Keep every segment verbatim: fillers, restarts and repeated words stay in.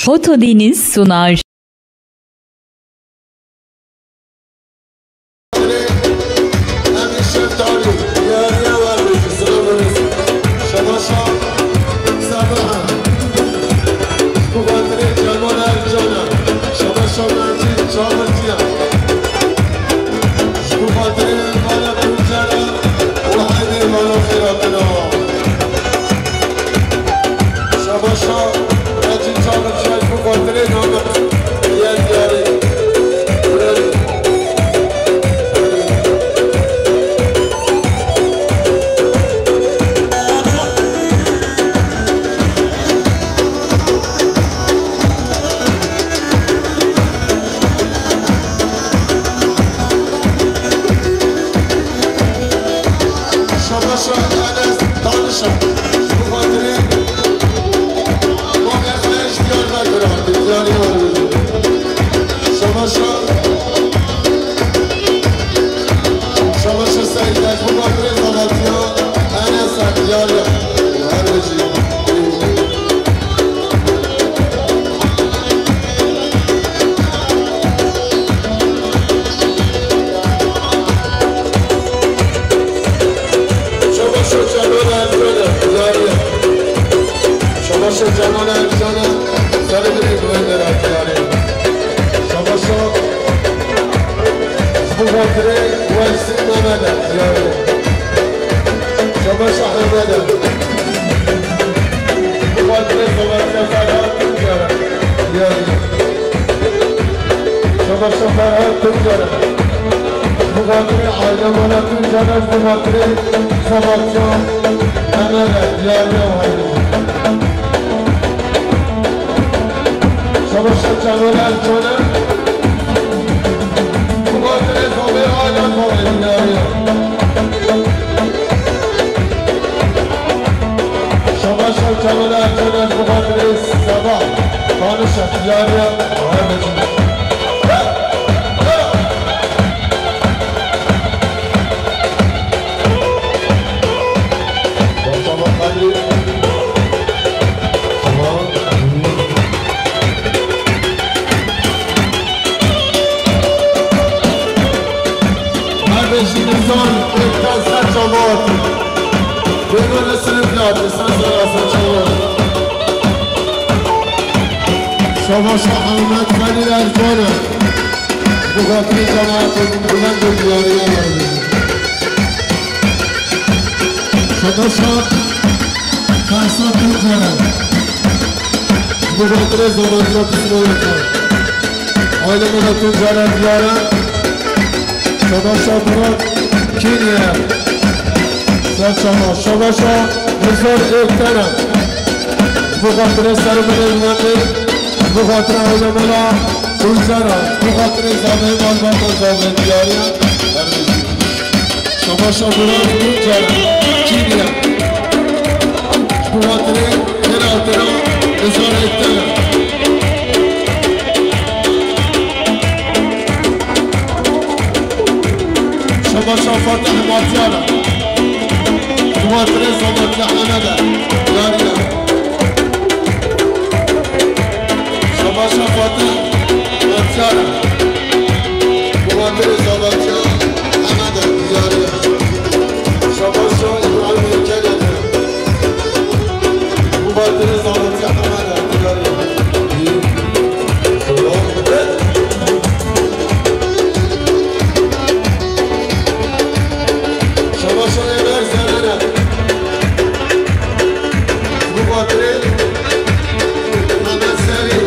Foto Deniz sunar. Şabaşa, Necî Çavuşçu, ji bo xatirê namê yê diyarê. Şabaşa Enes Tanişa, ji bo xatirê mamê xwe ji Diyarbekir hatiye, diyarê we. Şabaşa, Şabaşa Seyda, ji bo xatirê zavatiya Enes e, diyarê. Her bijî. Şabaşo Cemal Ercan e, diyarê. Şabaşo Cemal Ercan e, serê birê guhê dera, diyarê. Şabaşo, ji bo xatirê Wesî Mehmet e, diyarê. Şabaşo Ehmed e. Ji bo xatirê Şabaşo Ferhat Tuncer e, diyarê. Şabaşo Ferhat Tuncer e. Ji bo xatirê aile mala Tuncer e, ji bo xatirê Şabaşo Emel e, diyarê û heydê. Şabaşo Cemal Ercan e. Ji bo xatirê zavê aile zavê, diyarê. Şabaşo Cemal Ercan e, ji bo xatirê Seba Tanişa, diyarê. Her beşî nizan êkten ser çavat. Bêvan esirif ya, dîsan ser asa çavat. Şabaşa Ahmet Halil Ercan e. Ji bo xatirê cemaetê Bulend û diyarê me. Şabaşa Fersa Tuncer e. Ji bo xatirê zavatiya pismoreke. Aile mala Tuncer e, diyar e. Şabaşa Murat Kînye. Ser çava. Şabaşa Nizar Êkten e. Ji bo xatirê serê birê Bulendê. Ji bo xatirê aile mala Tuncer e. Ji bo xatirê zavê malbata zavê diyarê. Şabaşa Murat Tuncer, Kînye. Ji bo xatirê kêra tira Nizar Êkten e. Şabaşa Fatih Matyar e. Ji bo xatirê zavatiya Emed e, diyarê. Şabaşa Fatih Matyar e. Ji bo xatirê zavatiya Emed e, diyarê. Şabaşa Îbrahîm Êkten e. Ji bo xatirê zavatiya Emed e, diyarê. Şabaşa Êber Zeren e. Ji bo xatirê Mehmet Serî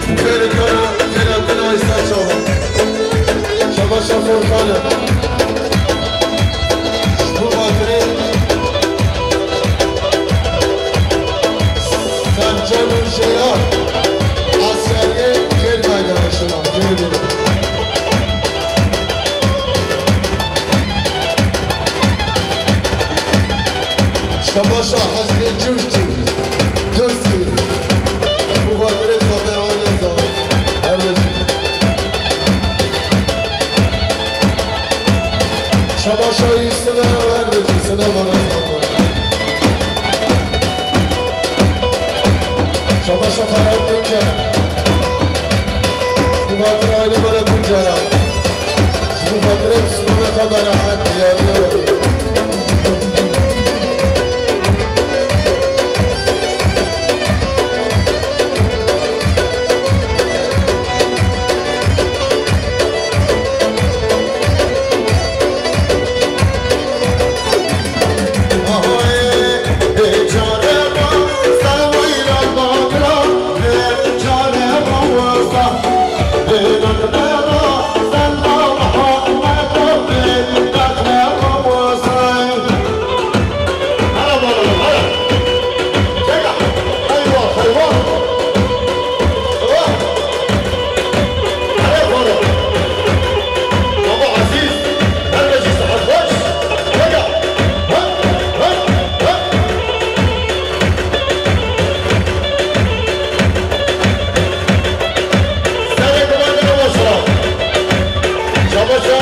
û xêrê te re, xêra te re Îsa çava. Şabaşa Furkan e. Ji bo xatirê Sercan û Jeyar, Asyayê xêr meydana şima. Cûrê. Şabaşa Hezrê Cûştî, Cûştî. Ji bo xatirê Zafer Aleza. Her bijî. Şabaşa Yusuf, her bijî. Sine bana. Şabaşa Ferhat Tuncer. Xatir aile bere Tuncara. Ji bo xatirê Sibana xwe bere hat diyarî. Şabaşa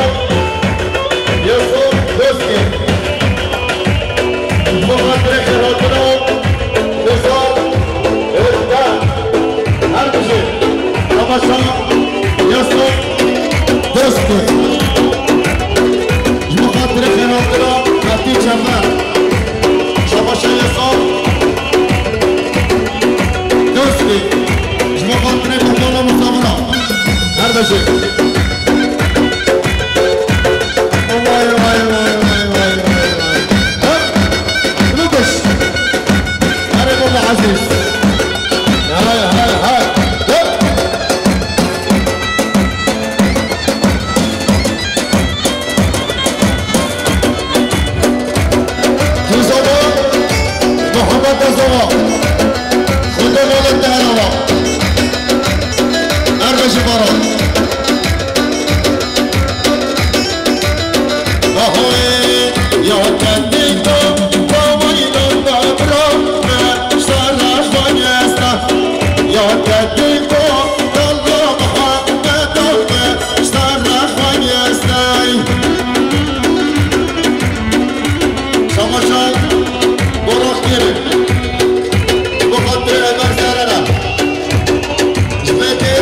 Yusuf Dozkî. Ji bo xatirê xêrhatina Nizar Êrda. Her bijî. Şabaşa Yusuf Dozkî. Ji bo xatirê xêrhatina Xetî Çember. Şabaşa Yusuf Dozkî. Ji bo xatirê mehmana misafira. Her bijî. Vay, vay, vay. Ha? Bunu kuş. Hadi baba Aziz. Hay, hay, hay. Ha? Tuzaba Muhammed Azava. Xwedê malê te herava. Erbe ji baran. Ahoy, ya kendî to, babayî to, bira me, sara xwe yesta. Ya kendî to, Dalla Muhammed me, sara xwe yesta. Şamaşa, Borak Kêrê. Bo xatirê Ömer Serena. Ji vê dê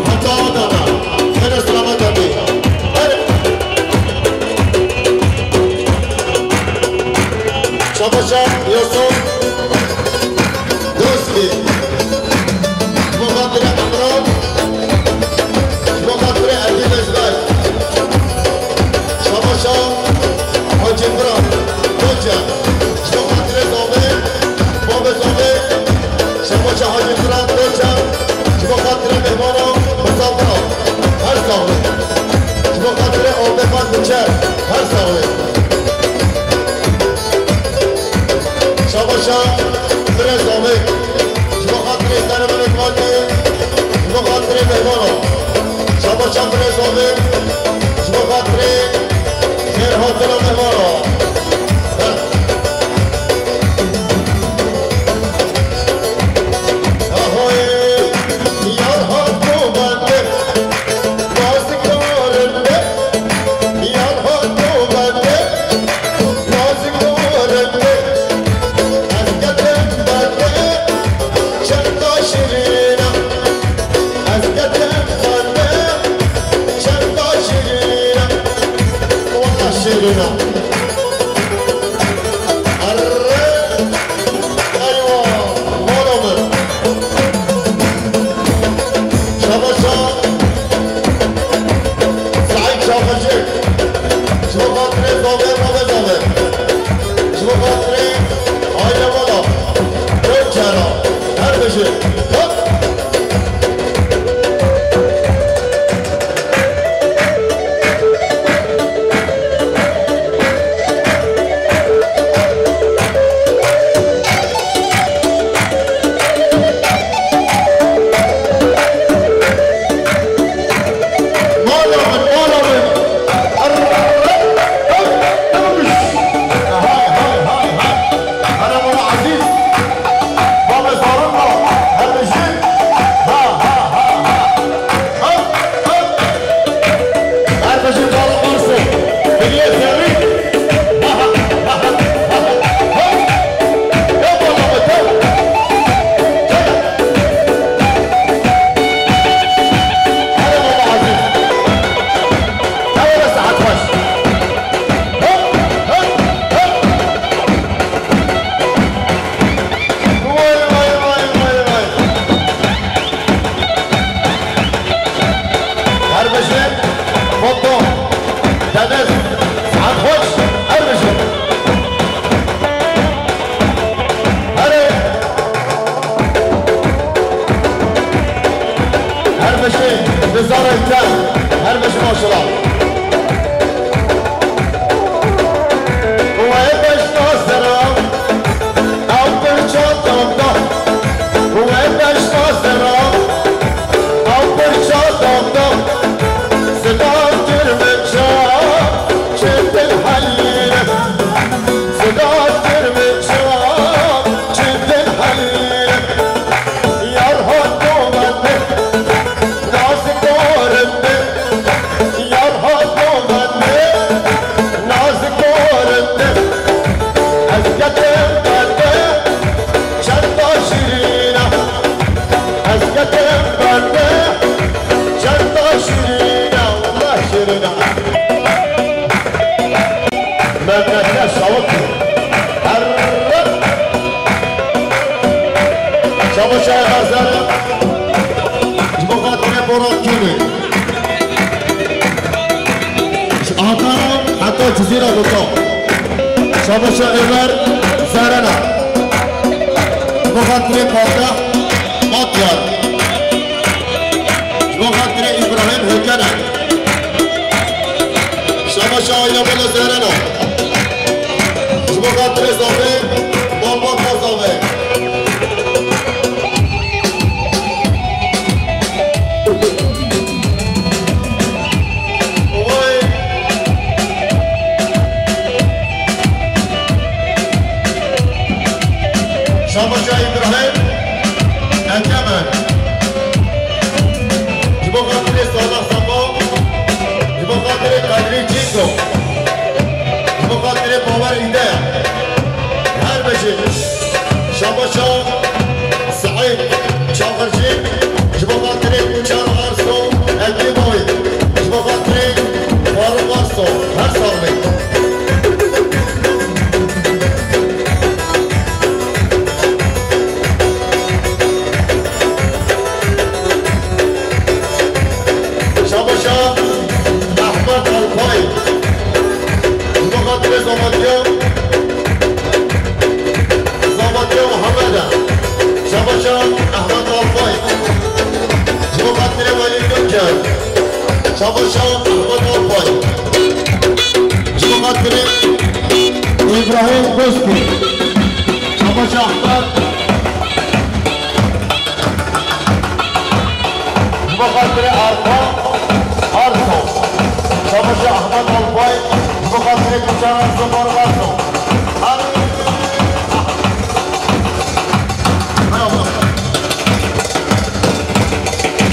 heta adana. Xêr û selamet be. Hadi. Şamaşa, Yusuf. Doskî. Ji bo xatirê Emran. Ji bo xatirê Erdî Beşdaş. Şamaşa Hacî Firan Koçer. Ji bo xatirê Zavê, Babê Zavê. Şamaşa Hacî Firan Koçer. Ji bo xatirê mêvana, misafira. Her sax be. Ji bo xatirê Abdulxan Koçer. Her sax be. Şabaşa Firê Zavê. Ji bo xatirê serê min ê Fatihê, ji bo xatirê mêvanan. Şabaşa Firê Zavê, ji bo xatirê xêrhatina mêvanan. Ahoyê, yar hat bo bendê. Nazik dorinde, yar hat bo bendê, nazik dorinde. Ez ketim bendê, çend şirîn e. Ez ketim bendê, çend şirîn e. Wallah şirîn e. Erre. Eywa, mala min. Şabaşa Saîd Şaxecî. Ji bo xatirê Zavê, Zavê, Zavê. Ji bo xatirê aile mala. Dört çara. Her bijî. Hop. Mala min, mala min. Hay, hay, hay, hay. Hele mala Ezîz. Bavê Zarok. Hele Şabaşa Ömer Zerrena. Ji bo xatirê Borat Kîmê. Ji Ankara heta Cizîra Guta. Şabaşa Ömer Zerrena. Ji bo xatirê Fatih Matyar. Ji bo xatirê Îbrahîm Hekene. Şabaşa Aîla Mela Zerrena. Ji bo xatirê Zavê, Baba Zavê. Oy. Şabaşa Îbrahîm Ekemen. Ji bo xatirê Salah Safa, ji bo xatirê Kadrî Çîngo, ji bo xatirê Bawer Îde, her bijî. Şabaşa Seîd Çaxircî, ji bo xatirê Kuçan Arso, Ekîboy, ji bo xatirê Farûq Arso, her sax bî. Şabaşa Ahmet Alpay. Ji bo xatirê Zavatiya, Zavatiya Muhammed e. Şabaşa Ahmet Alpay. Ji bo xatirê Welî Tuncer. Şabaşa Ahmet Alpay. Ji bo xatirê Îbrahîm Bozkurt. Şabaşa Ahmet. Ji bo xatirê Arpa Arso. Şabaşa Ahmet Alpay. Ji bo xatirê Kuçan Arso, Faruk Arso. Ar-,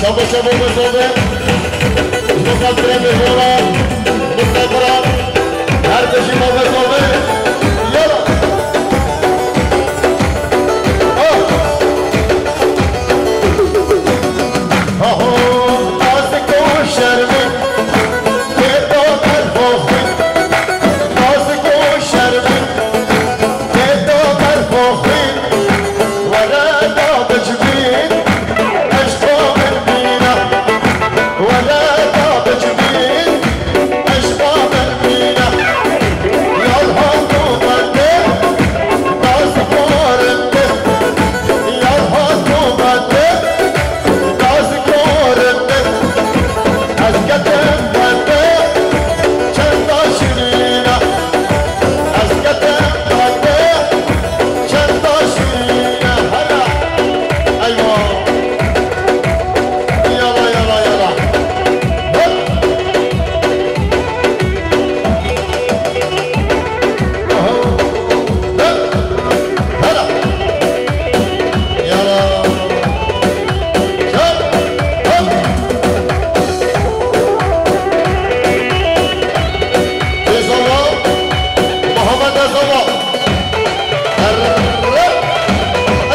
Şabaşa Baba Zovê. Ji bo xatirê Mehwara Mistefara. Her bijî Baba Zovê. Yala. Ah. Aho, nazik û şermî, tê da berfo xwîn. Nazik û şermî, tê da berfo xwîn. Were da bicivîn, eşqa min bîne. Were da bicivîn, eşqa min bîne. Yar hatû bende, da zikorinde. Yar hatû bende, da zikorinde. Ez ketim bende, çenda şirîne. Ez ketim bende, çenda şirîne. Hela. Eyvah. Yala, yala, yala. Hop. Aha. Hop. Hela. Yala. Hop. Hop. Ezala. Muhammed Ezala. Erre!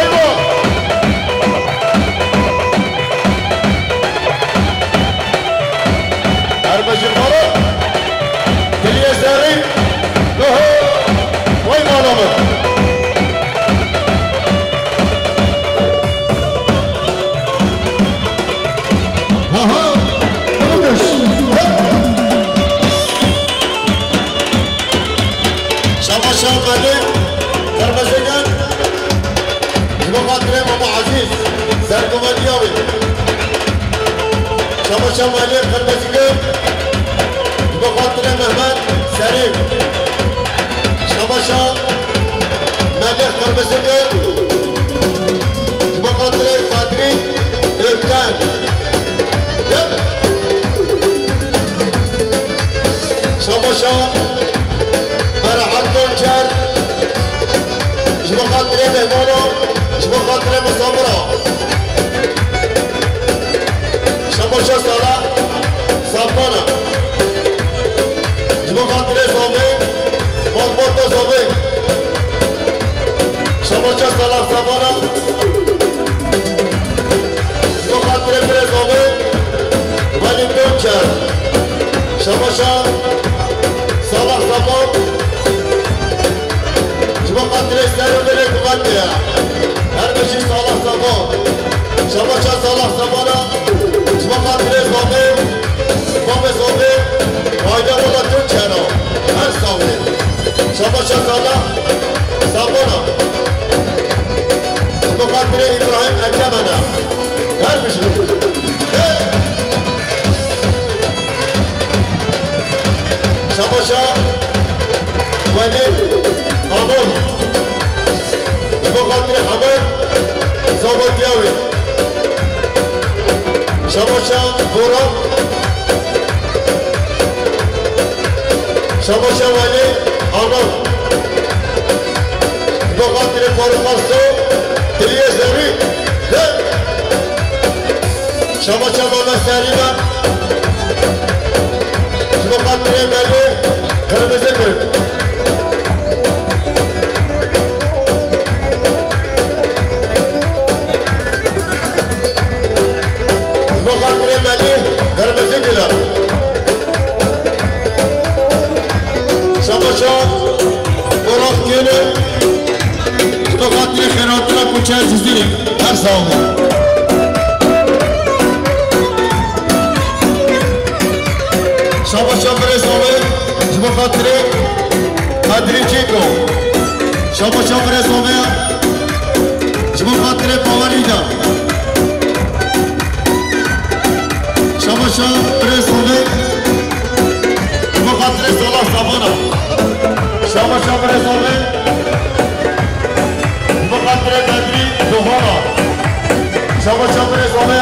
Eyvah! Erbejî Faruk! Diliyê zerrî! Oho! Vay mala min! Aha! Şabaşa Melê Qirmizîgil, ji bo xatirê Mama Ezîz, serguvendiya wî. Şabaşa Melê Qirmizîgil, ji bo xatirê Mehmet Serî. Şabaşa Melê Qirmizîgil, ji bo xatirê Kadrî Ökten. Yep. Şabaşa Ferhat Tuncer, ji bo xatirê mehmana, ji bo xatirê misafira. Şabaşa Sala Sapana, ji bo xatirê Zomê, malbata Zomê. Şabaşa Sala Sapana. Ji bo xatirê birê Zomê, Welî Tuncer. Şabaşa Salah Safo. Ji bo xatirê ser û dilê guvendiya. Her bijî Salah Safo. Şaşa Sala, Sabona. Ji bo xatirê Îbrahîm Ekemena. Her bijî. Hey! Şabaşa Welî Amon. Ji bo xatirê Hemed Zagotiya wê. Şabaşa Boran. Şabaşa Welî Amon. Ji bo xatirê Farûq Arso, Diliyê Zerî. Hey! Şabaşa Mehmet Serî ve ji bo xatirê Melî Qirmizi Gul. Ji bo xatirê Melî Qirmizi Gul. Şabaşa Boran Kêne. Ji bo xatirê xêratina Koçer Cizîrê. Her sax bû. Şabaşa Birêz Ove, ji bo xatirê Qedrî Çîko. Şabaşa Birêz Ove, ji bo xatirê Pawerî de. Şabaşa Birêz Ove, ji bo xatirê Sala Sabana. Şabaşa Birêz Ove, ji bo xatirê Bedrî Doxana. Şabaşa Birêz Ove,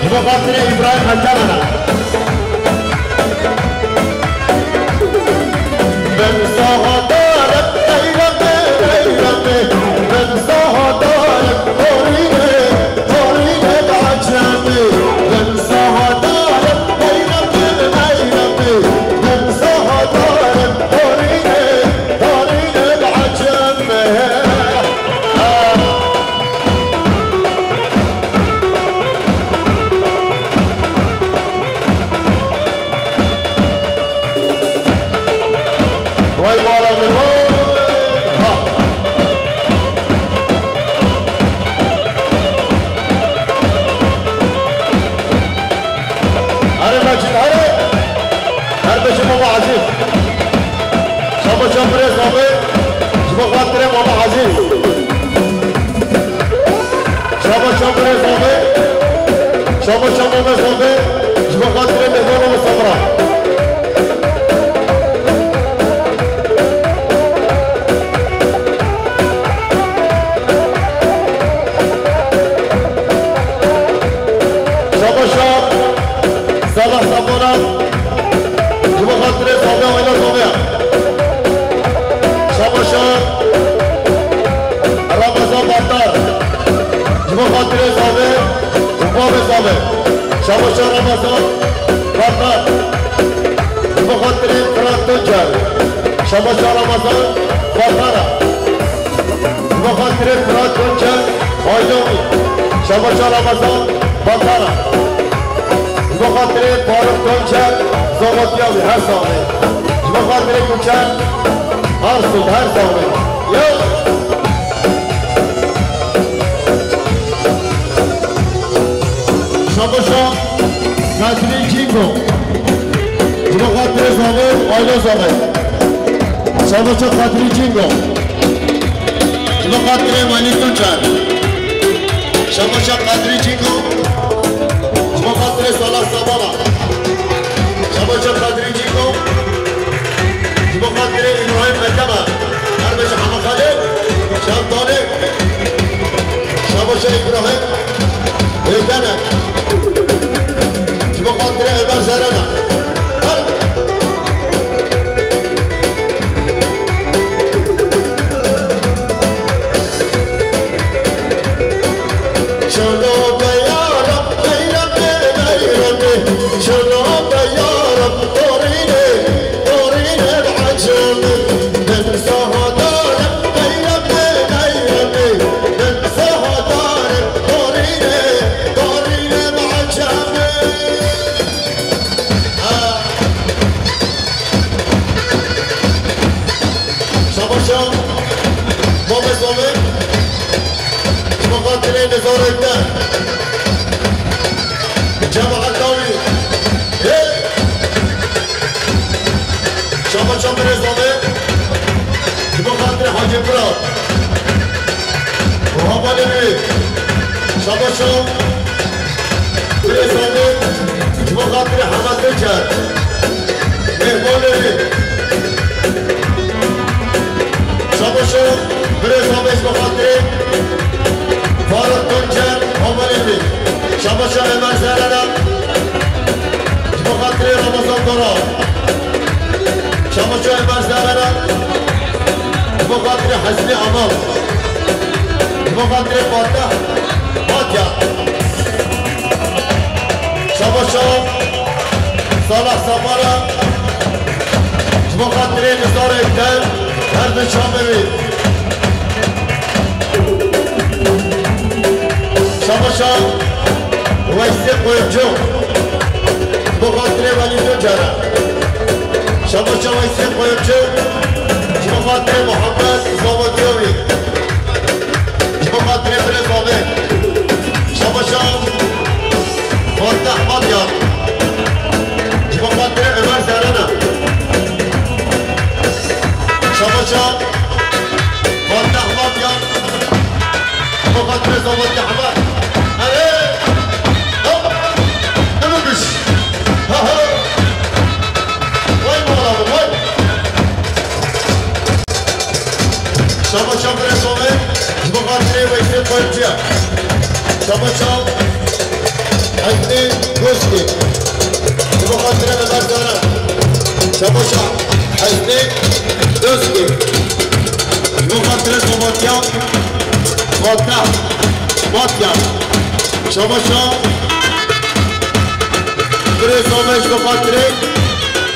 ji bo xatirê Îbrahîm Hetemena. Ben saha darek eyleme, eyleme. Ben saha darek korîne, korîne bacemi. Ben saha darek eyleme, eyleme. Ben saha darek korîne, korîne bacemi. Vay mala min, vay! Ha! Here Mecîd, here! Her bijî Mama Ezîz. Şabaşa Birêz Ove, ji bo xatirê Mama Ezîz. Şabaşa Birêz Ove, şabaşa Mehmet Ove, ji bo xatirê Mehmet Ove Sabra. Şabaşa Sala Sabona. Ji bo xatirê Zaviya, aîla Zaviya. Şabaşa Ramazan Battar. Ji bo xatirê Zavi û bavê Zavi. Şabaşa Ramazan Battar. Ji bo xatirê Firat Tuncer. Şabaşa Ramazan Battar. Ji bo xatirê Firat Tuncer, Aydemî. Şabaşa Ramazan Batara. Ji bo xatirê Faruk Tuncer, Zogotiya wî, her sax bî. Ji bo xatirê Koçer Arsu, her sax bî. Yew. Şabaşa Kadrî Cîngo. Ji bo xatirê Zavi, aîla Zavi. Şabaşa Kadrî Cîngo. Ji bo xatirê Welî Tuncer. Şabaşa Kadrî Cîngo. Ji bo xatirê Salah Sabala. Şabaşa Kadrî Cîngo. Ji bo xatirê Îbrahîm Mekeme. Her beşe Hema Xalid. Şamtanê. Şabaşa Îbrahîm. Êkene. Ji bo xatirê Ömer Zerena. Her. Şano be ya Rab, beyremê, beyremê. Şano be ya Rab, torînê, torînê bacemê. Ben saha dare, beyremê, beyremê. Ben saha dare, torînê, torînê bacemê. Ha. Şabaşa Mame Zomê. Ji bo xatirê nizarê te. Cemaeta wî. Hey! Şabaşa Mame Zomê. Şabaşo, birêz Amê, ji bo xatirê Hemed Tuncer, mêhmanê wê. Şabaşo, birêz Amê, ji bo xatirê Faruk Tuncer, havalê wê. Şabaşo, Ömer Zerena, ji bo xatirê Ramazan Dora. Şabaşo, Ömer Zerena, ji bo xatirê Hesnî Amal. Ji bo xatirê Fatih Matya. Şabaşo Salah Samara. Ji bo xatirê Nizarê Ektem, her du çavê wî. Şabaşo Weysê Koyuncu. Ji bo xatirê Welî Tuncer. Şabaşo Weysê Koyuncu. Ji bo xatirê Muhammed Zavodiya wî. Ji bo xatirê birêz Amê. Şabaşo Fatih Matyar. Ji bo xatirê Ömer Zerena. Şabaşo Fatih Matyar. Ji bo xatirê Zavodiya Hemed. Erê! Hop! Ev giş! Ha ha! Vay mala min, vay! Şabaşo birêz Amê, ji bo xatirê Weysê Koyuncuya. Şabaşo Hesnî Gozkî. Ji bo xatirê Ömer Zara. Şabaşo Hesnî Gozkî. Ji bo xatirê Zomatya. Matya. Matya. Şabaşo birêz Amê, ji bo xatirê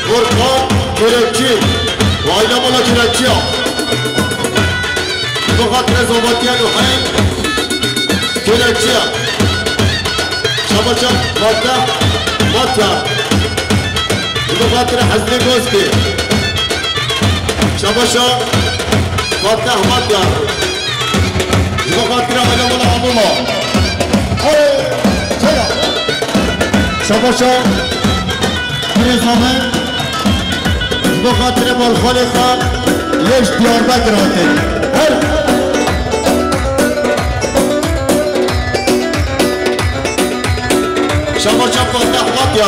Furkan Kürekçi. Aile mala Kürekçi ya. Ji bo xatirê Zomatya Nuhey Kürekçi ya. Şabaşo Fatih Matya. Ji bo xatirê Hesnî Gozkî. Şabaşo Fatih Matya. Ji bo xatirê aile mala Abdullah. Hey, çaya. Şabaşo birêz Amê. Ji bo xatirê balxalê xwe yê ji Diyarbekir hatê. Her. Şabaşo Fatih Matya.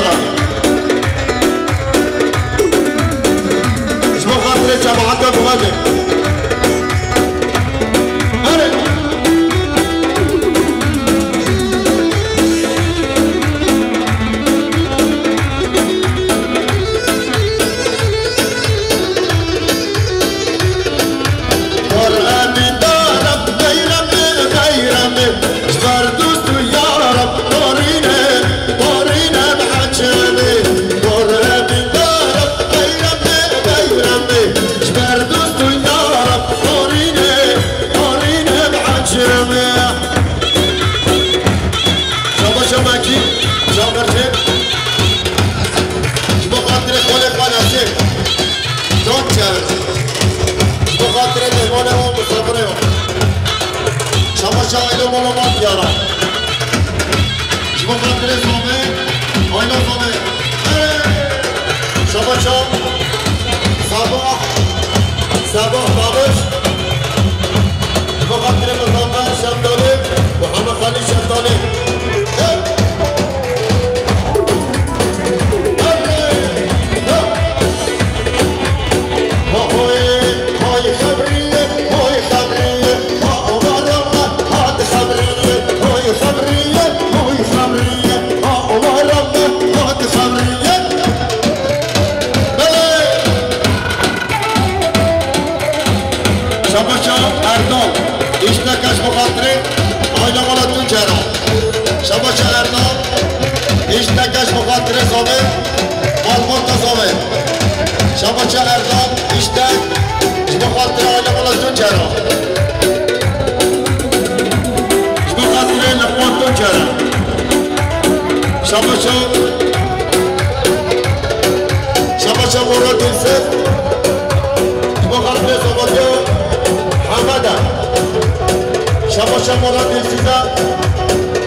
Ji bo xatirê cemaeta guhê. Erê. Xwe re bîndar e, beyremê, beyremê. Ji ber dost û yaran borîne, borîne bi hecemê. Borê bîndar e, beyremê, beyremê. Ji ber dost û yaran borîne, borîne bi hecemê. Şabaşo Mekî, Şaberçê. Ji bo xatirê xalê xwe Nesîm. Can çev. Ji bo xatirê mêhmanê wan, misafirê wan. Şabaşo aîlo mala Matya re. Ji bo xatirê Zomê, aîlo Zomê. Hey! Şabaşo Sabah, Sabah Babiş. Ji bo xatirê Muzaffer Şeftalî û Hemîd Xalî Şeftalî. Hey! Şabaşo Erdal, îşteke ji bo xatirê aîla mala Tuncer e. Şabaşo Erdal, îşteke ji bo xatirê Zomê, malbata Zomê. Şabaşo Erdal, îştek ji bo xatirê aîla mala Tuncer e. Ji bo xatirê Luqman Tuncer e. Şabaşo, Şabaşo Murat Dilsiz. Ji bo xatirê Zomatiya Hemeda. Şabaşo Murat Dilsiz e.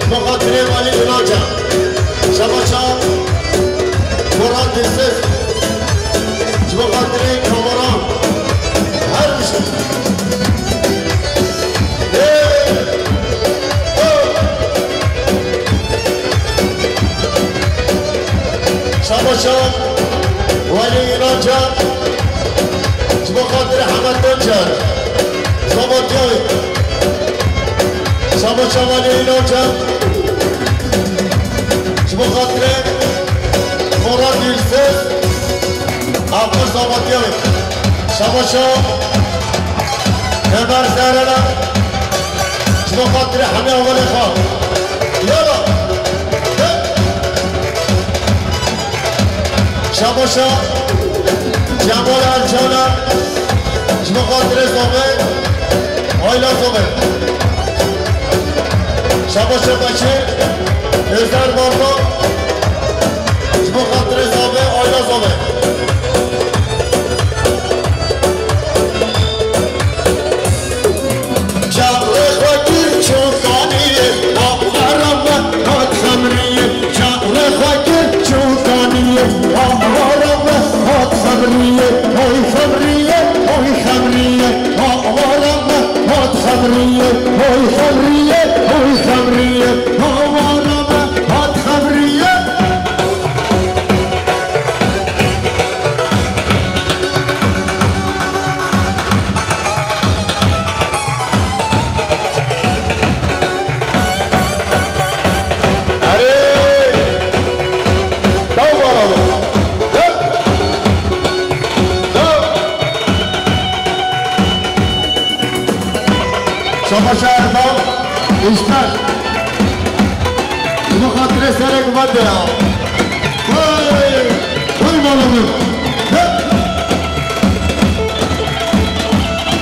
Ji bo xatirê Walî Înaca. Şabaşo Murat Dilsiz. Ji bo xatirê Kameran. Her bir şey. Hey! Oh! Şabatiyayê. Şabaşa Valiyê Înancan. Ji bo xatirê Murat Dilsiz. Alkış Şabatiyayê. Şabaşa Ömer Zerrela. Ji bo xatirê hemî hevalê xwe. Yala. Hey. Şabaşa Cemal Ercana, ji bo xatirê Zomê, aila Zomê. Şabaşa Beşîr, Özer Bardo, ji bo xatirê Zomê, aila Zomê. Çaxê xwe kir çûkaniyê, awara me hat xemriyê. Çaxê xwe kir çûkaniyê, awara me hat xemriyê. Oy xemriyê, oy xemriyê, awara me hat xemriyê. Oy xemriyê, oy xemriyê, awara me hat xemriyê. Erê! Daw barawo! Daw! Daw! Şabaşa Erdal, Îşter. Ji bo xatirê serê guvan de ya. Hey! Hey, malum.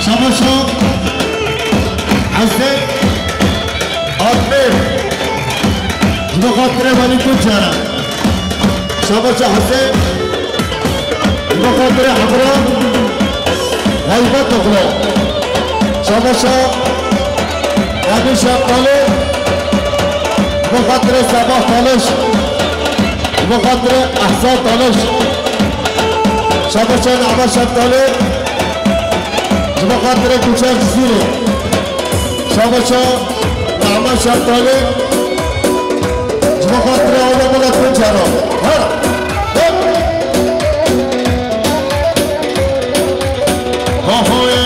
Şabaşa Hesên Akmêr. Ji bo xatirê Welî Tunçera. Şabaşa Hesên. Ji bo xatirê Hemra Heybetoglu. Şabaşa Emîn Şeftalî. Ji bo xatirê Sebah Taliş. Ji bo xatirê Ehsan Taliş. Şabaşa Nehme Şeftalî. Ji bo xatirê Kûçer Cizîrê. Şabaşa Nehme Şeftalî. Ji bo xatirê Ola Mela Tunçera. Her. Her. Ahoyê,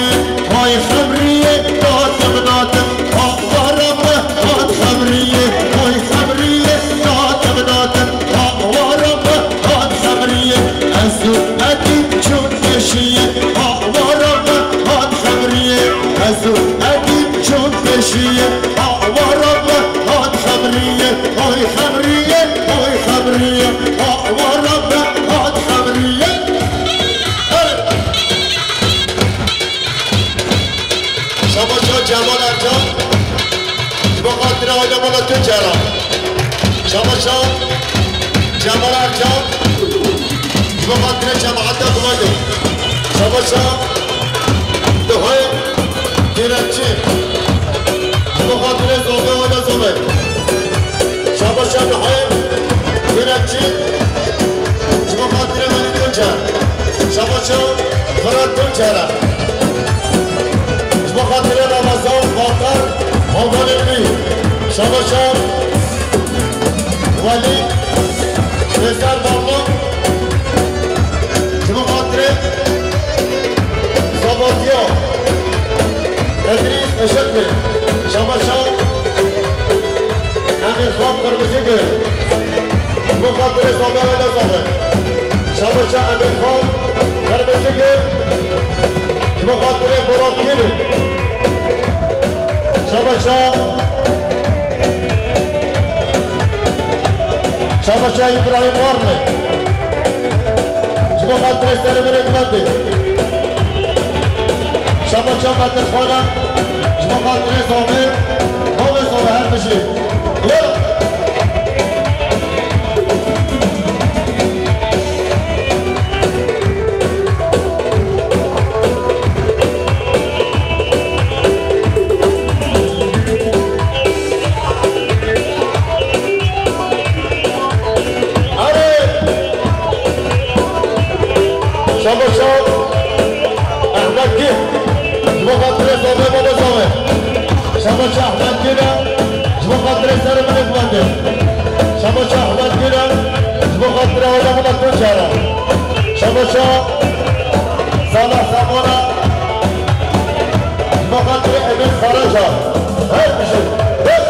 hay xemriyê, datim natim, ha wara me, hat xemriyê, hay xemriyê, datim natim, ha wara me, hat xemriyê, ez û Edîb çûn pêşiyê, ha wara me, hat xemriyê, ez û Edîb çûn pêşiyê, ha wara me, hat xemriyê, hay xemriyê, hay xemriyê, ha wara me, hat xemriyê. Şabaşa Cemal Ercan, ji bo xatirê aile mala Tunçera. Şabaşa Cemal Ercan, ji bo xatirê cemaeta Duwayê. Şabaşa Duhay Kireççî, ji bo xatirê Zomê, aile Zomê. Şabaşa Nuheyb Kireççî, ji bo xatirê Welî Tunçer. Şabaşa Firat Tunçer e. Ji bo xatirê Ramazan Batar, Havalê Wî. Şabaşa Welî Rêzer Barlo. Ji bo xatirê Sabatiya Edrîs Eşek Bey, Şabaşa Emîrxan Qirmizîgul, ji bo xatirê Samerayla Zahir. Şabaşa Emîrxan Qirmizîgul, ji bo xatirê Borat Gîlî. Şabaşa, Şabaşa Îbrahîm Warli. Ji bo xatirê serê min ê gundê. Şabaşa Bedirxana, ji bo xatirê Zomê, Zomê, Zomê her bijî. Yala. Erê! Şabaşa Ehmed Gîl, ji bo xatirê Zomê, Zomê, Zomê. Şabaşa Ehmed Gîl e, ji bo xatirê serê min ê gundê. Şabaşa Ehmed Gîl e, ji bo xatirê aile min ê Tunçer e. Şabaşa Salah Samona, Her bijî. Hey!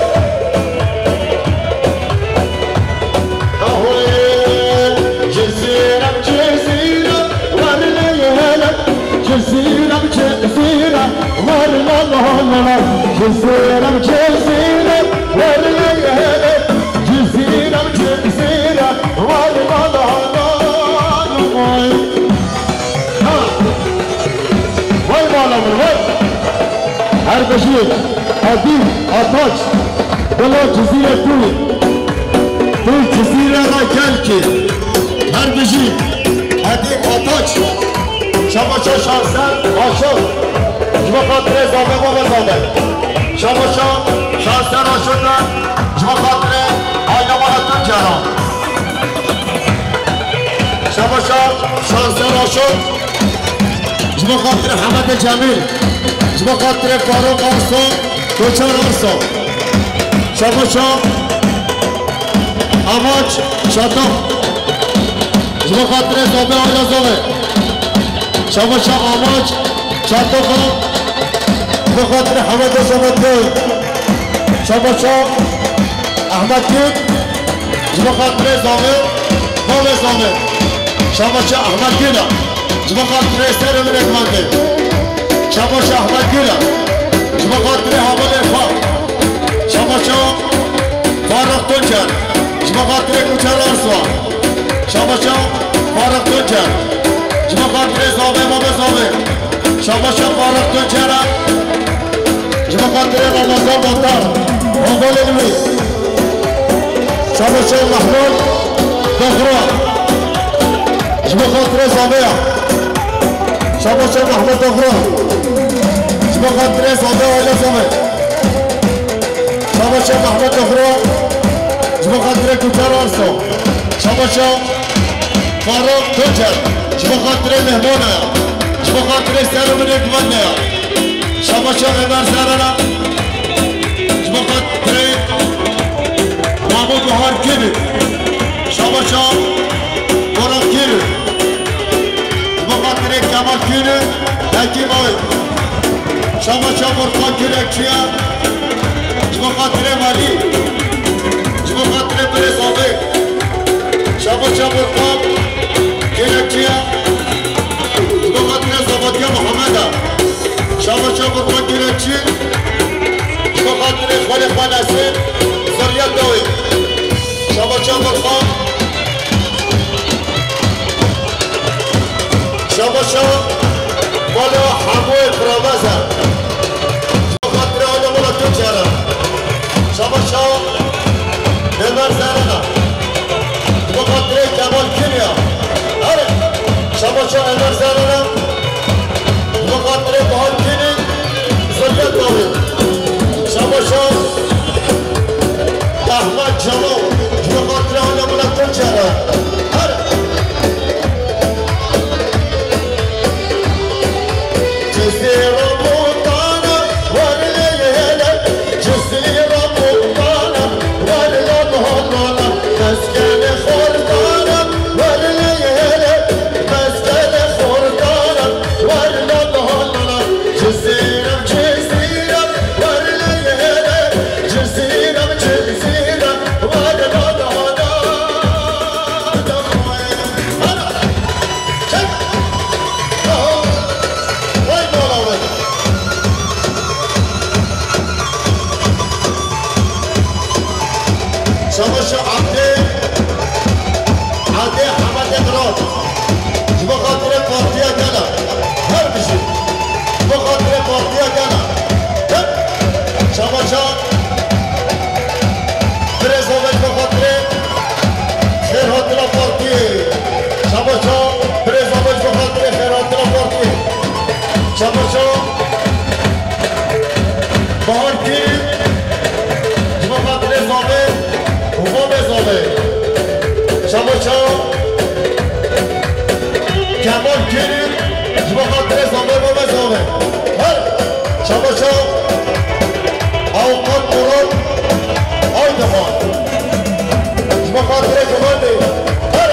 Ahoyê Cizîrem, Cizîrem, werleyê hele. Cizîrem, Cizîrem, werle la la la. Cizîrem, Cizîrem, werleyê hele. Cizîrem, Cizîrem, werle la la la. Ha! Vay mala min, vay! Her bijî Edîb Ataç, bila Cizîrê tu, tu Cizîrê re gel kî. Her bijî Edîb Ataç. Şabaşa Şanser Aşok. Ji bo xatirê zave, bavê zave. Şabaşa Şanser Aşok re, ji bo xatirê aile mala Tuncer re. Şabaşa Şanser Aşok. Ji bo xatirê Hemedê Cemîl, ji bo xatirê Farûq Arso, Koçer Arso. Şabaşa Amaç Çatak. Ji bo xatirê Zobê Ayazovê. Şabaşa Amaç Çatoka. Ji bo xatirê Hemedê Zobê Gul. Şabaşa Ahmet Gül. Ji bo xatirê Zobê, bavê Zobê. Şabaşa Ahmet Gül a. Ji bo xatirê serê min ê guhande. Şabaşa Ahmet Gül a. Ji bo xatirê hevalê xwe. Şabaşa Faruk Tuncer. Ji bo xatirê Koçer Arso a. Şabaşa Faruk Tuncer. Ji bo xatirê Zobê, bavê Zobê. Şabaşa Faruk Tuncer a. Ji bo xatirê Ramazan Botar. Hevalê min. Şabaşa Mehmûd Doxra. Ji bo xatirê Zobê ya. Şabaşa Mehmûd Doxra. Ji bo xatirê Zobê, aile Zobê. Şabaşa Mehmûd Doxra. Ji bo xatirê Koçer Arso. Şabaşa Faruk Tuncer. Ji bo xatirê mehmana ya. Ji bo xatirê ser û binê guhande ya. Şabaşa Ömer Zerana. Ji bo xatirê Mamo Bahar Kiri. Şabaşa Boran Kiri. Ji bo xatirê Kemal Kiri, Hekîm Ay. Şabaşa Furkan Kürekçiya. Ji bo xatirê Malî. Ji bo xatirê Birê Zobê. Şabaşa Furkan Kürekçiya. Ji bo xatirê Zobatiya Muhammed a. Şabaşa Furkan Kürekçi. Ji bo xatirê xwelê xwe Nesîr. Zerriya Dawî. Şabaşa Furkan. Şabaşa mala hemûyê firavez e. Ji bo xatirê aile mala Tuncer e. Şabaşa Ömer Zerana. Ji bo xatirê Kemal Kiriya. Here. Şabaşa Ömer Zerana. Ji bo xatirê Bahar Kiri. Zerriya Dawî. Şabaşa Ahmet Celo. Ji bo xatirê aile mala Tuncer e. Her. Cizîra Botana, werleyê hele. Cizîra Botana, werle Botana. Meskenê Xortana, werleyê hele. Meskenê Xortana, werle Botana. Cizîra, Cizîra, werleyê hele. Cizîra, Cizîra, werle Botana. Çek! Aha! Vay mala we! Şabaşa Abdê, Abdê Hemedê Mirat. Ji bo xatirê partiya gel a. Her bijî. Ji bo xatirê partiya gel a. Hep! Şabaşa Birêz Ove ji bo xatirê xêrhatina partiyê. Şabaşa Birêz Ove ji bo xatirê xêrhatina partiyê. Şabaşa Bahar Kîr ji bo xatirê Zavê û Vavê Zavê. Şabaşa Kemal Kîr ji bo xatirê Zavê, Vavê Zavê. Her Şabaşa Avukat Murat Aydoğan. Ji bo xatirê gumandê. Her.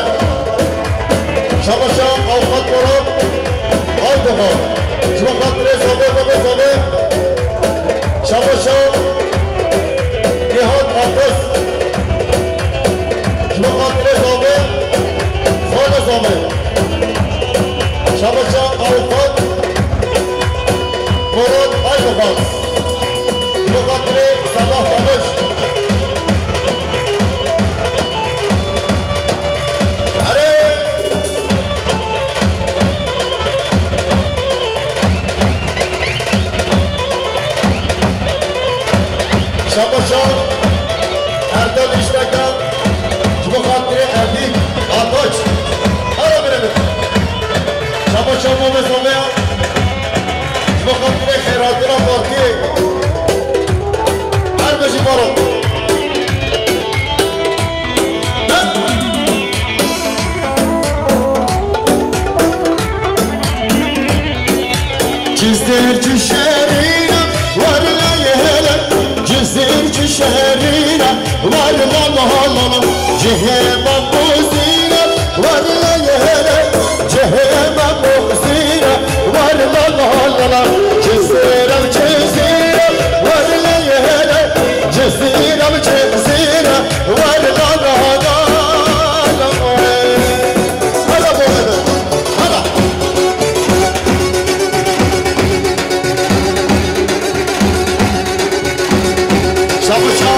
Şabaşa Avukat Murat Aydoğan. Ji bo xatirê Zavê, Zavê, Zavê. Şabaşa Şabaşa Erdal Îşteka, ji bo xatirê Edîb Ataç. Ara bire bire. Şabaşa Mobe Zaveya, ji bo xatirê xêrhatina partiyê. Her bijî baro. Cizîr çi şerîn e, werleyê hele. Cizîr çi şerîn e, werle la la la. Cihê me mozîn e, werleyê hele. Cihê me mozîn e, werle la la la. Cizîr e, Cizîr e, werleyê hele. Cizîr e, Cizîr e, werle la la la. Hala bu arada. Hala. Şabaşa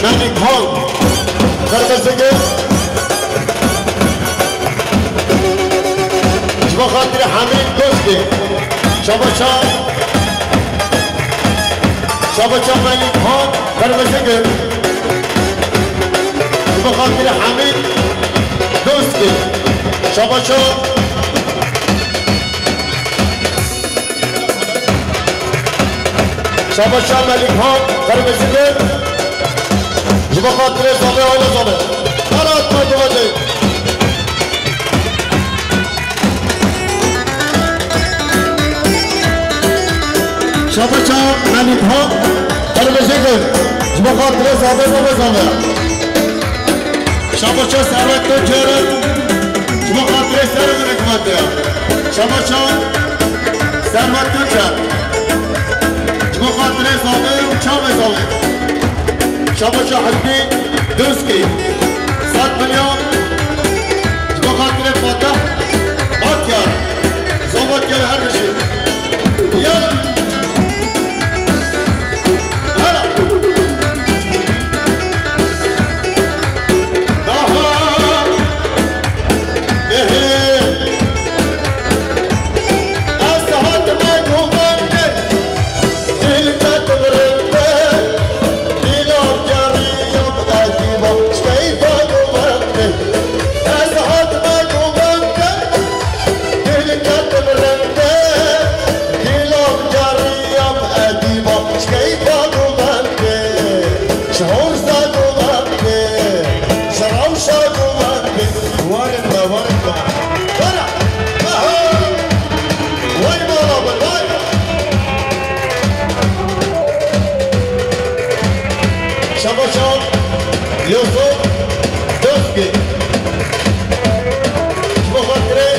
Melik Han. Kırmızı gül. Ji bo xatirê Hemîd Dozgê. Şabaşa. Şabaşa Melik Han. Kırmızı gül. Ji bo xatirê Hemîd Dozgê. Şabaşa. Şabaşa Melik Han, Kırmızı Gül. Ji bo xatirê Zame, aile Zame. Kara atma duvacê. Şabaşa Melik Han, Kırmızı Gül. Ji bo xatirê Zame, Zame, Zame. Şabaşa Servet Tuncer, ji bo xatirê serê min hikmetiya. Şabaşa Servet Tuncer, ji bo xatirê Zame û çavê Zame. Şabaşa Hikmî Duzkî, sed milyon, ji bo xatirê Fatih Batyar, Zame gel her bijî. Ya. Dil ketim rende, dilam cariyam edîba, ji keyfa gulendê, ji horza gulendê, ji rewşa gulendê. Warin be, warin be. Wara. Aha. Way mala be, way. Şabaşa Yusuf Dozgê. Ji bo xatirê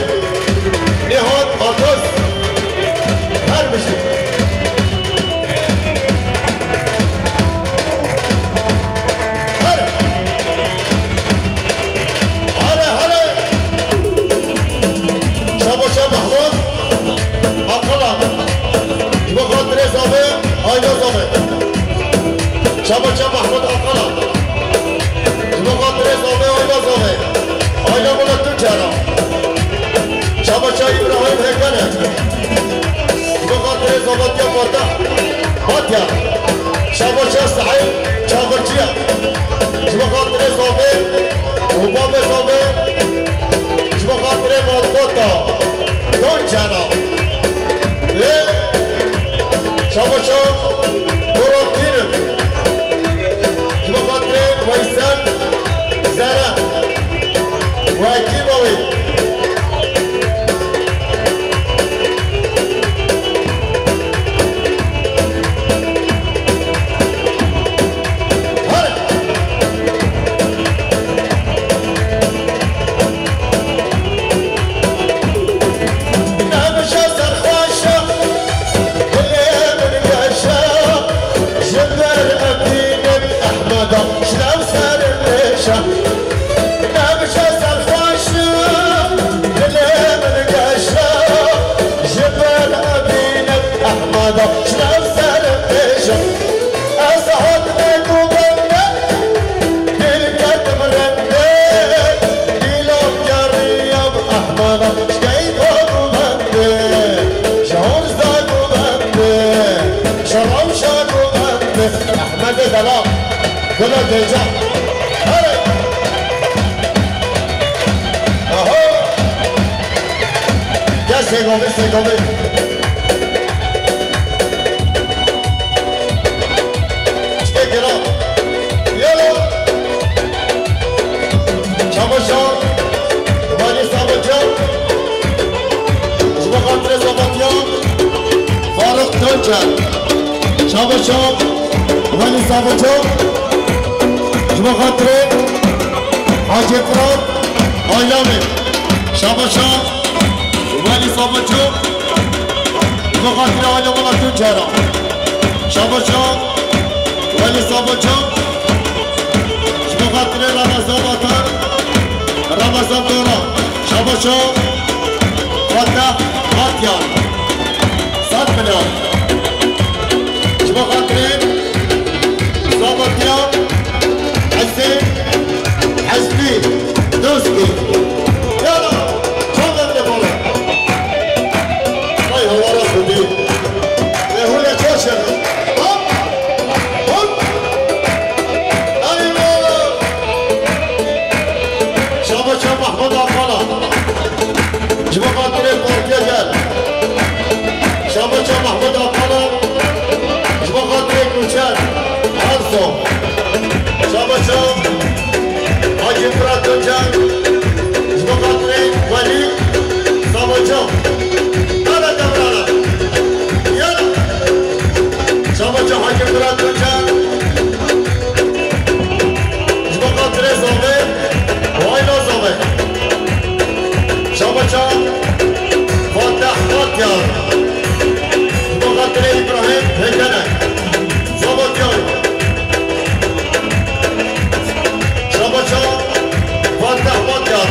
Nihat Atas. Her bijî. Her. Here, here. Şabaşa Mahmud Akala. Ji bo xatirê Zame, aile Zame. Şabaşa Mahmud Akala. Ji bo xatirê Zame, aile Zame. Aile Murat Tunçera. Şabaşa İbrahim Hekene. Ji bo xatirê Zame Fatih Fatya. Şabaşa Saîd Çavurciya. Ji bo xatirê Zame û babê Zame. Ji bo xatirê malbata. Don Cana. Ê, şabaşa Murat Dînim. Ji bo xatirê Weysel Zere. Wekî bawê. Here. Navşa serxweşa, dilê min geşa, ji ber Emînê Ehmeda, ji nav serim nêşa. Navşa serxweşa, dilê min geşa, ji ber Emînê Ehmeda, ji nav serim nêşa. Ez hatime ku bende, dil ketim rende, dîlam geriyam Ehmeda, ji keyfa ku bende, ji horza ku bende, ji rewşa ku bende. Ehmedê Delal, Gula Gênca. Hadi. Aho. Gel Sêgovê, Sêgovê. Çiçek Gela. Yala. Çamaşan. Valî Sabacan. Ji bo xatirê Sabacan. Faruk Tuncer. Çamaşan. Valî Sabacan. Ji bo xatirê Hacî Firat Aylanê. Çamaşan. Valî Sabacan. Ji bo xatirê Aylan Tuncer. Çamaşan. Valî Sabacan. Ji bo xatirê Ramazan Vatan, Ramazan Dora, Şabaşo, Fatah Atyan, sed milyar. Ji bo xatirê Zabatiya Hesên Hesbî Dostî. Yala, çawa bile bala. Ay, hawara Xwedî. Lê hûn ê çaş in. Hop! Hop! Eyvallah! Şabaşa Mahmud Akala. Ji bo xatirê Partiya Gel. Şabaşa Mahmud Akala. Ji bo xatirê Gulşen Erso. Şabaşa Hacî Firat Tuncer. Ji bo xatirê Welî Sabacan. Hele devrana. Yala. Şabaşa Hacî Firat Tuncer. Ji bo xatirê Zavê, Wayla Zavê. Şabaşa Fateh Batyar. Ji bo xatirê Îbrahîm Pêkene. Zabatyar. Şabaşa Fateh Batyar.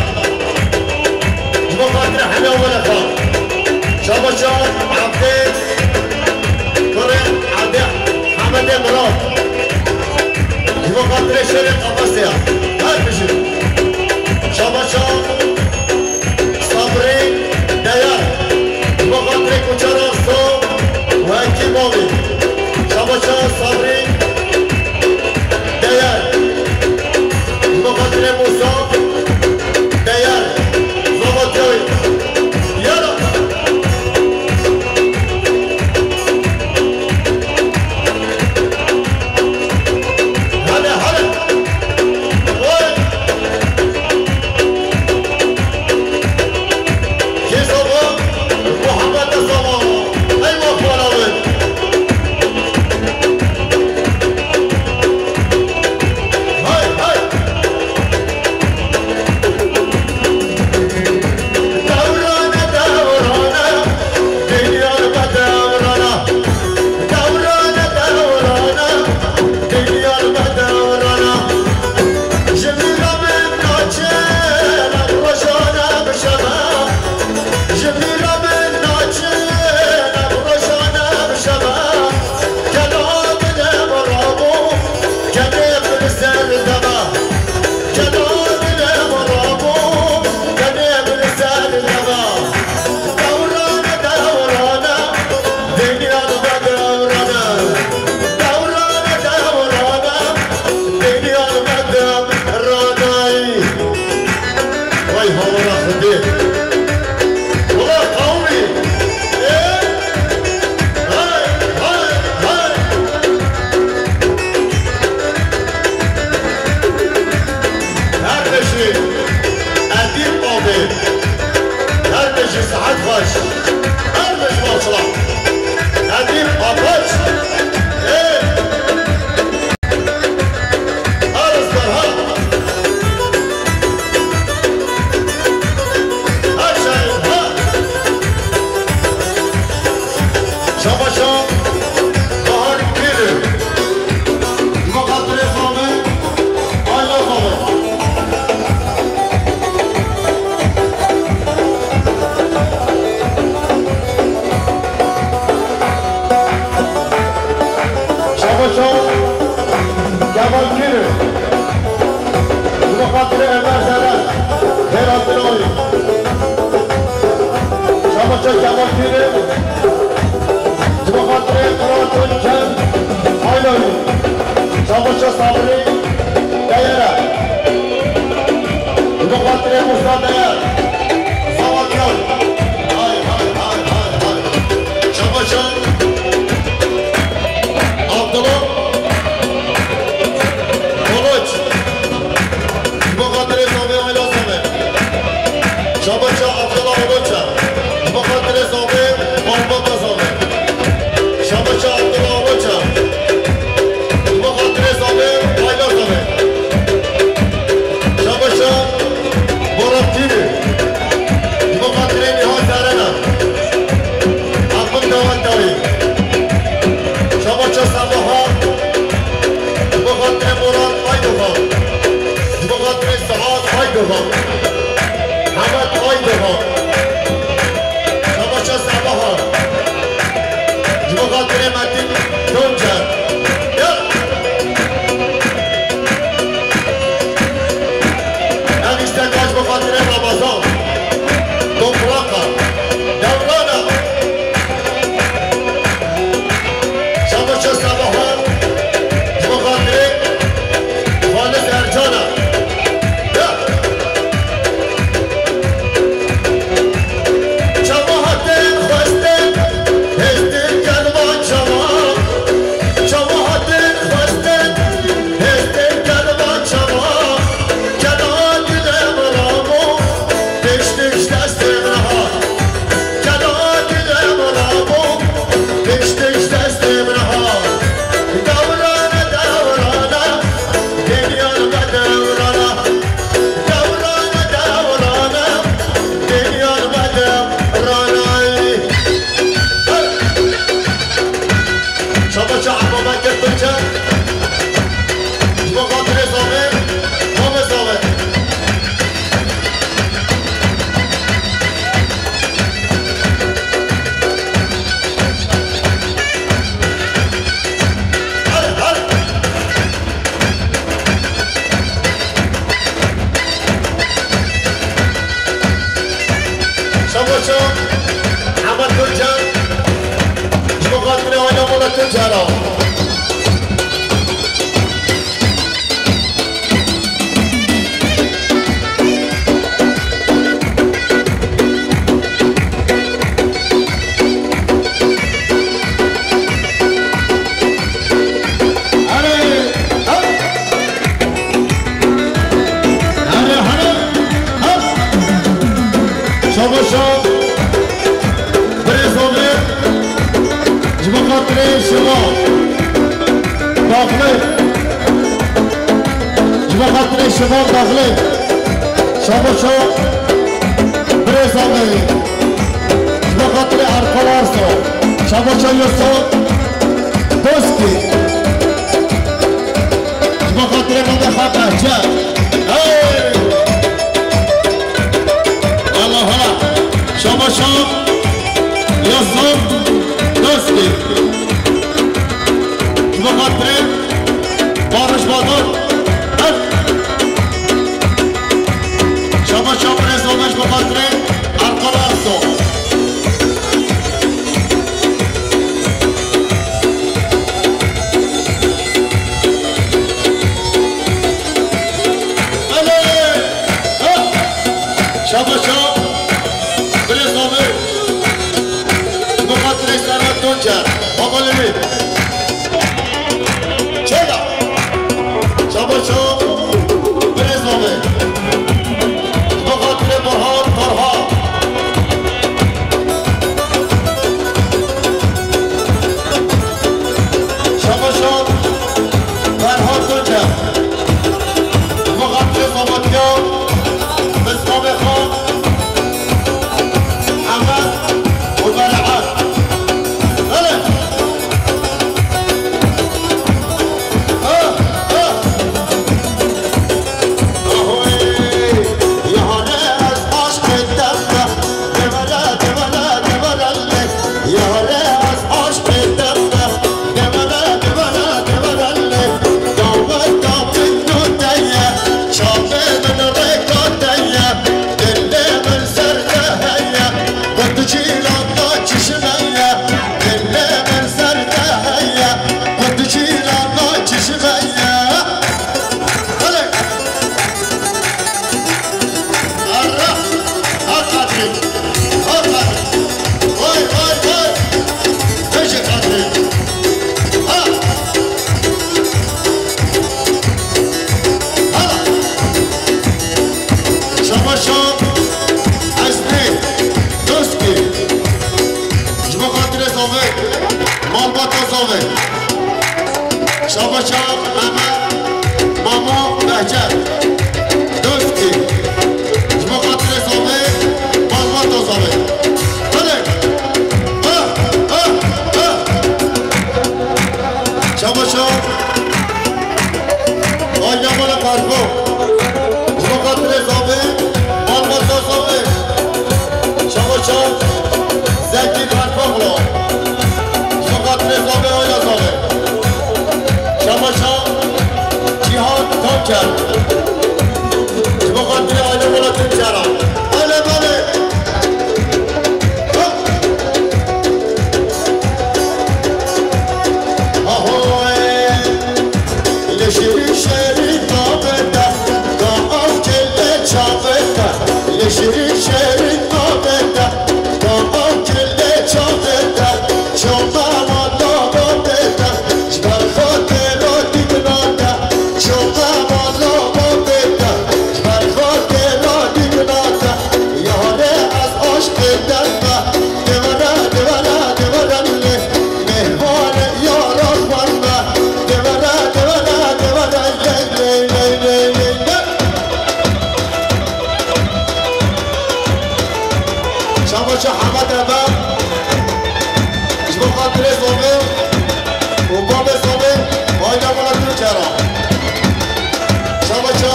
Ji bo xatirê Hemê Welefa. Şabaşa Ebdê Kurê Ebdê Hemedê Mirat. Ji bo xatirê şerê Qafasê ya. Her bijî. Şabaşa Sabrî Deyar. Ji bo xatirê Kuçera So û Hekî Bavî. Şabaşa Sabrî Değer. Ji bo xatirê Musa. Değer. Zavatiyayê. Yara. Hele, hele. Oy. Kê sava? Muhammed sava. Ey ma xwara wê. Hay, hay. Dewrane, dewrane, dinyar be dewrane. Dewrane, dewrane, dinyar be dewrane. Ji bîra min naçe, ne bi rojane bi şeve. Ji bîra min naçe, ne bi rojane bi şeve. Keda dile min rabû, kedê bi li ser deve. Keda dile min rabû, kedê bi li ser deve. Dewrane, dewrane, dinya dibe dewrane. Dewrane, dewrane, dinya dibe dewrane. Vay hawara Xwedê. Wela qawmî. Ê! Hey, hey, hey. Her bijî Edîb Babê. Her bijî sihet xweş. Her bijî maşallah. Edîb Apaç. Ê! Her rizgar ha. Her şair ha. Şabaşa Bahar Pîrî. Ji bo xatirê Zame, Ayla Zame. Şabaşa Kemal Pîrî. Ji bo xatirê Ömer Zeren. Hêra Diloyê. Şabaşa Kemal Pîrî. Ji bo xatirê Qiraton Ken. Ayla. Savaşa Sabri Deyere. Demokratire Musa Deyer. Savaşa. Hay, hay, hay, hay, hay. Savaşa Abdullah Kılıç. Ji bo xatirê Sabê Ayla Sabê. Şabaşa Abdullah Oloça. Ji bo xatirê Sabê, malbata Sabê. Şabaşa Abdullah Oloça. Ji bo xatirê Sabê, Ayla Sabê. Şabaşa Borat Tîrî. Ji bo xatirê Nîha Serena. Akın Dawandarî. Şabaşa Sabaha. Ji bo xatirê Borat Aydogan. Ji bo xatirê Saad Aydogan. Mehmet Aydogan. Şabaşa Sabaha. Ji bo xatirê Metin Tuncer. Ya! Ev îşte kaç bo xatirê Ramazan. Toprak. Dewrana. Şabaşa Sabaha. Ji bo xatirê Xalis Ercana. Ya. Çawa hatin xwestin, hêstin kervan çawa. Çawa hatin xwestin, hêstin kervan çawa. Keda dilê min rabû, pişt pişt destê min hat. Keda dilê min rabû, pişt pişt destê min hat. Dewrane, dewrane, dinya me dewrana. Dewrane, dewrane, dinya me dewrana. Şabaşa Ebo Bekir Tuncer. Ji bo xatirê Sabê, Sabê, Sabê. Her, her. Şabaşa Ehmed Tuncer. Ji bo xatirê aile mala Tuncer a. Hare, hop! Hare, hare, hop! Şabaşa, birêza me, ji bo xatirê şeva, daxilê. Ji bo xatirê şeva daxilê. Şabaşa, birêza me. Ji bo xatirê Erkal Arso. Şabaşa Yusuf Doskî. Ji bo xatirê Mehmet Xan Behçe. Hey! Allah Allah. Şabaşa Yusuf Doskî. Ji bo xatirê Barış Badur. Ev. Şabaşa birêza me ji bo xatirê Erkal Arso. Mehmet, Mamo, Behçet, Doskî, ji bo xatirê Zavê, Malbata Zavê. Hadi! Ha, ha, ha! Çamaşa, Ayna Mala Kargo, ji bo xatirê Zavê, Malbata Zavê. Çamaşa, Zekî Kargo, ji bo xatirê Zavê, Ayna Zavê. Çamaşa, Cîhan Toker. Ji bo xatirê aile Welat Tunçera. Ele belê. Hop. Ahoy. Li şirî şerî nabete, ka ev kele çavete. Li şirî şerî nabete, ka ev kele çavete. Çawa mala babete, ji ber xwe têra dîk nake. Çawa mala babete, ji ber xwe têra dîk nake. Yare ez aşqê te me, devere, devere, devere lê. Mêhwane yara xwe me, devere, devere, devere lê, lê, lê, lê, lê, lê. Şabaşa Hemed Ebe, ji bo xatirê Zavê û babê Zavê, aîla Welat Tunçera. Şabaşa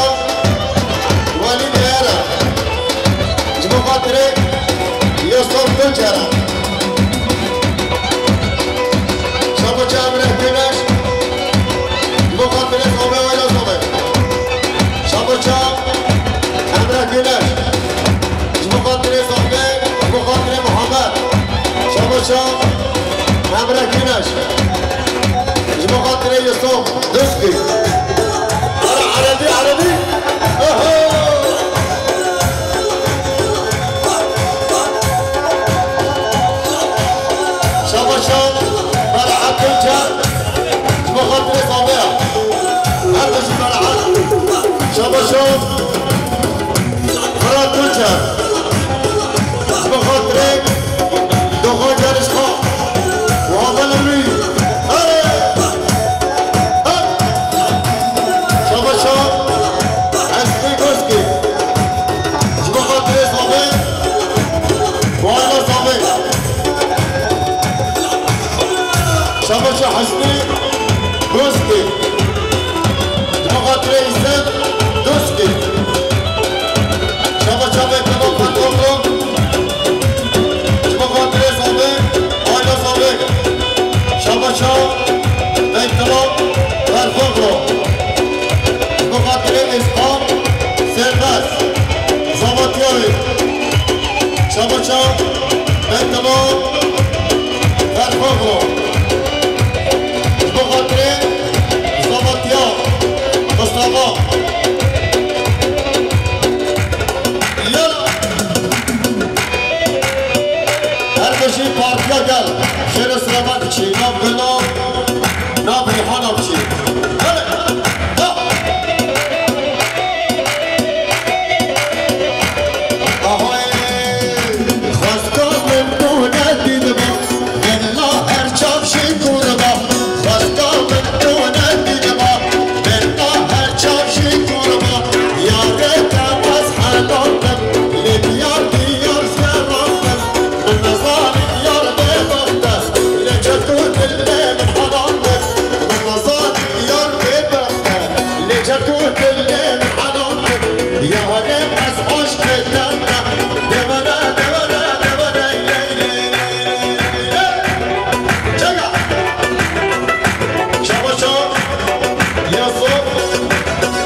Welî Neyere, ji bo xatirê Yusuf Tunçera. Şabaşa Emre Güneş, ji bo xatirê Zavê, aîla Zavê. Şabaşa Emre Güneş. Ji bo xatirê Zavê, ji bo xatirê Muhammed. Şabaşa Emre Güneş. Ji bo xatirê Yusuf Duzkî. Ara Erebî, Erebî. Oho! Şabaşa Merahat Tunçer. Ji bo xatirê Zavê ya. Her tişt ji me re hat. Şabaşo. Firat Tunçer. Ji bo xatirê doxan carişka. Û havan li wî. Hey! Hey! Şabaşo. Hesnî Gozkî. Ji bo xatirê Zavê. Û aîla Zavê. Şabaşa Hesnî Doskî. Ji bo xatirê Îzzet Doskî. Şabaşa Beytullah Ferxoglu. Ji bo xatirê Zavê, aîla Zavê. Şabaşa Beytullah Ferxoglu. Ji bo xatirê Îslam Serbest. Zavatiyayê. Şabaşa Beytullah Ferxoglu. Ji bo xatirê Zavatiya Mustafa. Yala. Her bijî Partiya Gel. Xêr û selamet biçî. Nav Gula, nav Rîhana biçî. Hele. Ha. Ahayê, xwezka min tu nedîtba, bella her çav jî kûr ba. Xwezka min tu nedîtba, bella her çav jî kûr ba. Yarê te bes helal bin, lê diyar diyar zeran bin. Min nezanî yar bêbext e, lê çeto dilê min heram bin. Min nezanî yar bêbext e, lê çeto dilê min heram bin. Yarê ez aşkê te me. Devere, devere, devere, ley, ley, ley, ley, ley. Çeka. Şabaşo Yusuf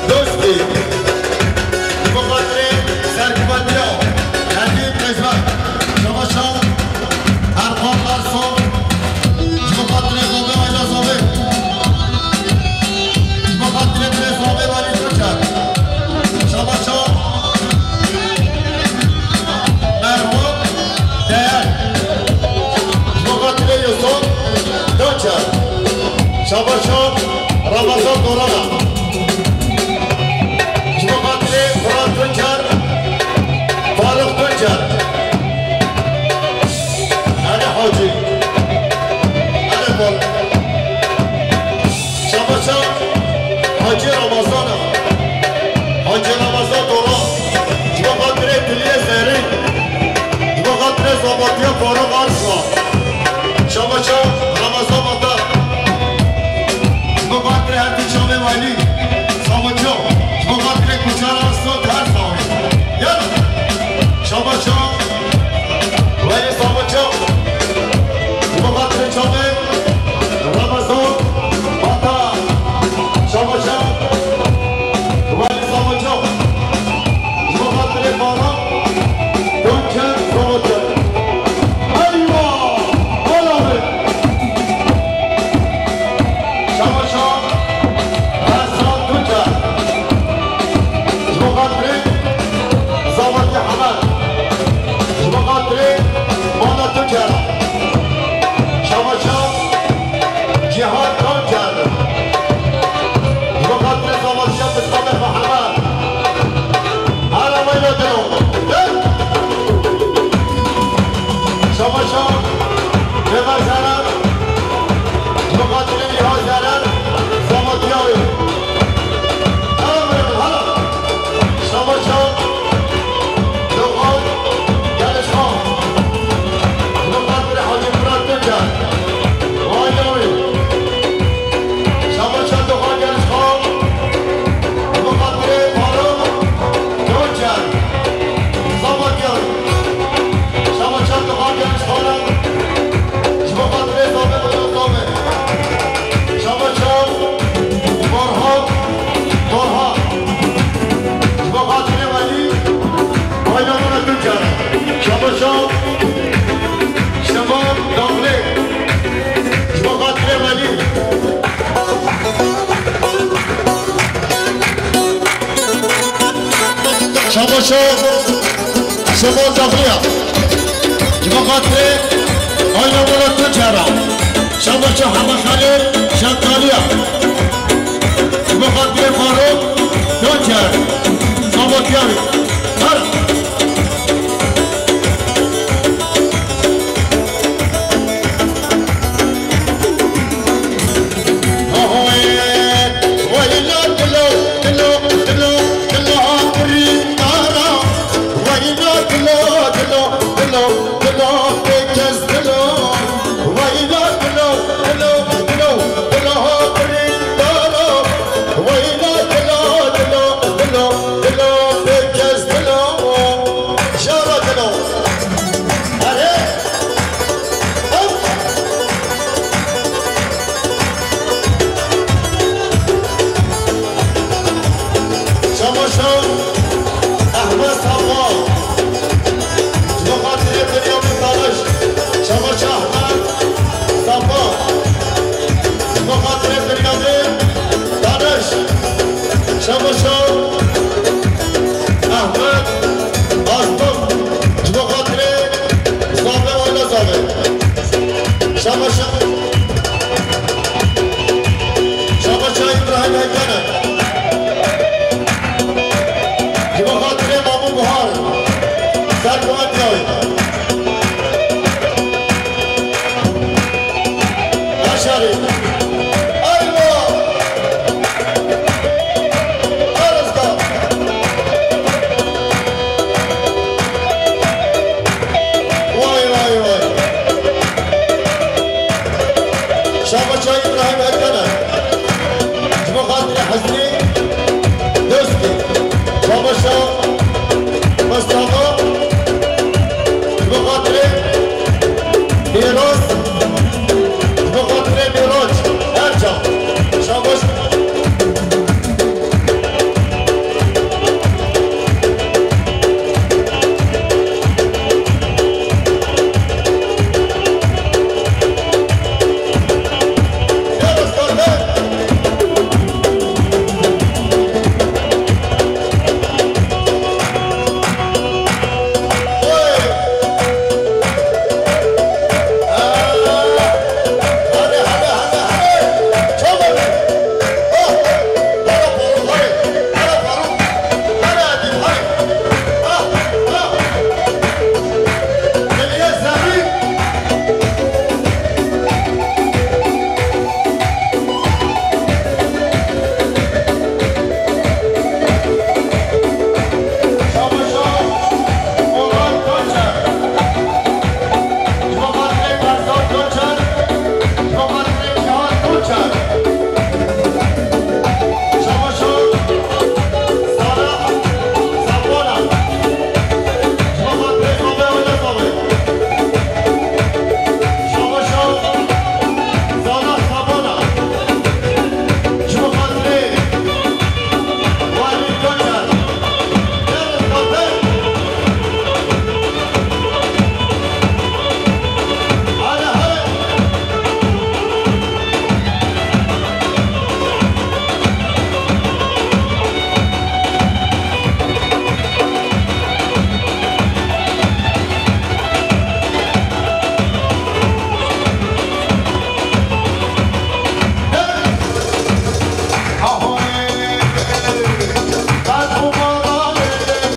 Doskî. Ji bo xatirê serguvendiya Edîb Qîsmet. Şabaşo Erfan Ersoy. Ji bo xatirê Zavê, aîla Zavê. Ji bo xatirê birê Zavê Welî Tunçer. Şabaşo Merhum Değer. Ji bo xatirê Yusuf Tunçer. Şabaşo Ramazan Dorana. Ji bo xatirê Firat Tunçer, Faruk Tunçer. Elî Hacî. Elî Bol. Şabaşo Hacî Ramazan e. Hacî Ramazan Doran. Ji bo xatirê Diliyê Zerîn. Ji bo xatirê Zabatiya Farûq Arslan. Şabaşa Ramazan Batar. Ji bo xatirê her du çavê welî. Savaşa. Ji bo xatirê kuçara Arslan her sawê. Yala. Şabaşa. Welî Savaşa. Ji bo xatirê çavê Ramazan Batar. Şabaşa. Welî Savaşa. Ji bo xatirê Baran. Tunçer Savaşa. Eywa! Ala be! Şabaşa. Hasan Tunçer. Ji bo xatirê Zavatî Hemed. Ji bo xatirê mala Tunçer. Şabaşa Cîhan Tunçer. Ji bo xatirê Zavatiya Mustafa Hemed. Ara weyla dilo. Şabaşa Deva Zeren. Ji bo xatirê Niha Zeren. Zavatiya wê. Hala, hala. Şabaşa Doxan Gelişxan. Ji bo xatirê Hacî Murat Tuncer. Aîla wê. Şabaşa Doxan Gelişxan. Ji bo xatirê Farûq Tuncer. Zavatiya wê. Şabaşa Doxan Gelişxan. Ji bo xatirê Zabe Doxan Zabe. Şabaşa Farhan Farhan. Ji bo xatirê welî, bayramına Tuncer. Şabaşa Şemal Dağlı. Ji bo xatirê welî. Şabaşa Şemal Dağlıya. Ji bo xatirê Ayna Murat Tunçera. Şabaşa Hema Xalil Şenkaliya. Ji bo xatirê Farûq Tunçer. Zavatiya wê. Her. Erê! Hop! Şabaşa Ehmed Safa. Ji bo xatirê Binyamin Tanış. Şabaşa Ehmed Safa. Ji bo xatirê Binyamin Tanış. Şabaşa Ehmed Aslan. Ji bo xatirê Zabe wala Zabe. Şabaşa. Şabaşa Îbrahîm Hekene. Ji bo xatirê Mamû Buhar. Ser kuvvet yayın. Aşarî. Eyvah! Arızda. Vay, vay, vay. Şabaşa Îbrahîm Hekene. Ji bo xatirê Hezrî